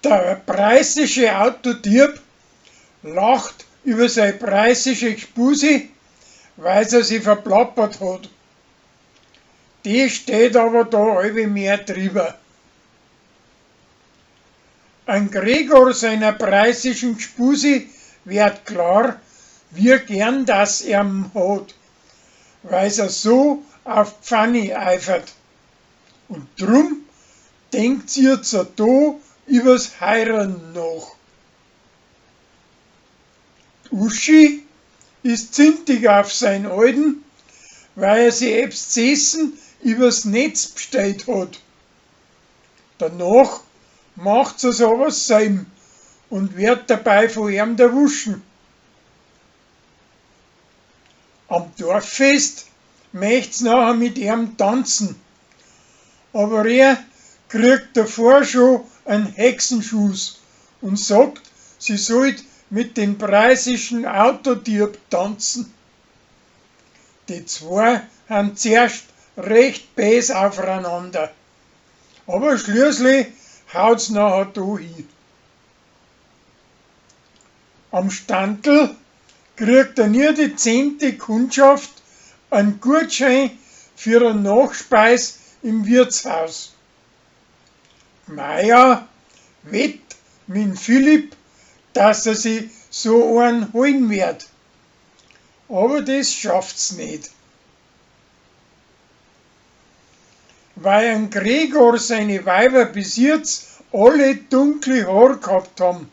Der preußische Autodieb lacht über sei preußische Gspusi, weil's er si verplappert hat. Die steht aber da allwi mehr drüber. An Gregor seiner preußischen Gspusi werd klar, wie gern das er'm hat, weil's er so auf d'Fanny eifert. Und drum denkt sie jetzt da übers Heira'en nach. D'Uschi is zintig auf sein Alten, weil er si ebs z'essen übers Netz b'stellt hat. Danach macht sie's aber selm und wird dabei von eam derwuschen. Am Dorffest möcht's nachher mit eam tanzen, aber er kriegt davor scho an Hexenschuss und sagt, sie sollt mit dem preußischen Autodieb tanzen. Die zwei han zuerst recht bös aufeinander, aber schließlich haut's nachher do hin. Am Standl kriegt er nie die zehnte Kundschaft an Gutschein für a Nachspeis im Wirtshaus. Maja wett mit'm Philipp, dass er si so an holen wird. Aber des schafft's net. Weil an Gregor seine Weiber bis jetzt alle dunkle Haar gehabt haben,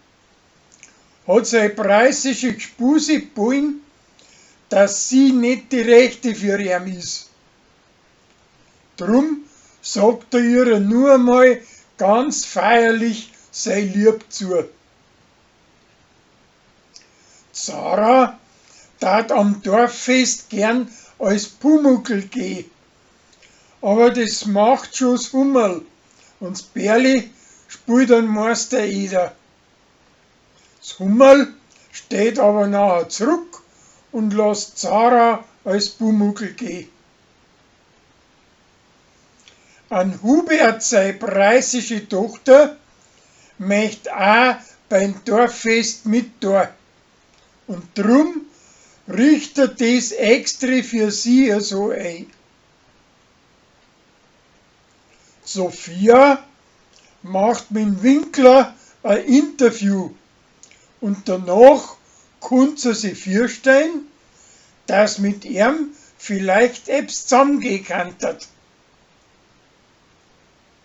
hat sei preußische Gspusi wollen, dass sie net die Rechte für eam is. Drum sagt er ihr nur einmal ganz feierlich sei Lieb zu. Zara tat am Dorffest gern als Pumuckl geh, aber des macht scho's Hummerl und's Berli spielt an Meister Eder. 'S Hummerl steht aber nachher zurück und lasst Zara als Pumuckl geh. An Hubert sei preußische Tochter möcht aa beim Dorffest mit da und drum richt er des extri für sie so ein. Sophia macht mit'm Winkler a Interview und danach kunnt sie si vorstellen, dass mit eam vielleicht ebs zusammengeh kanntert.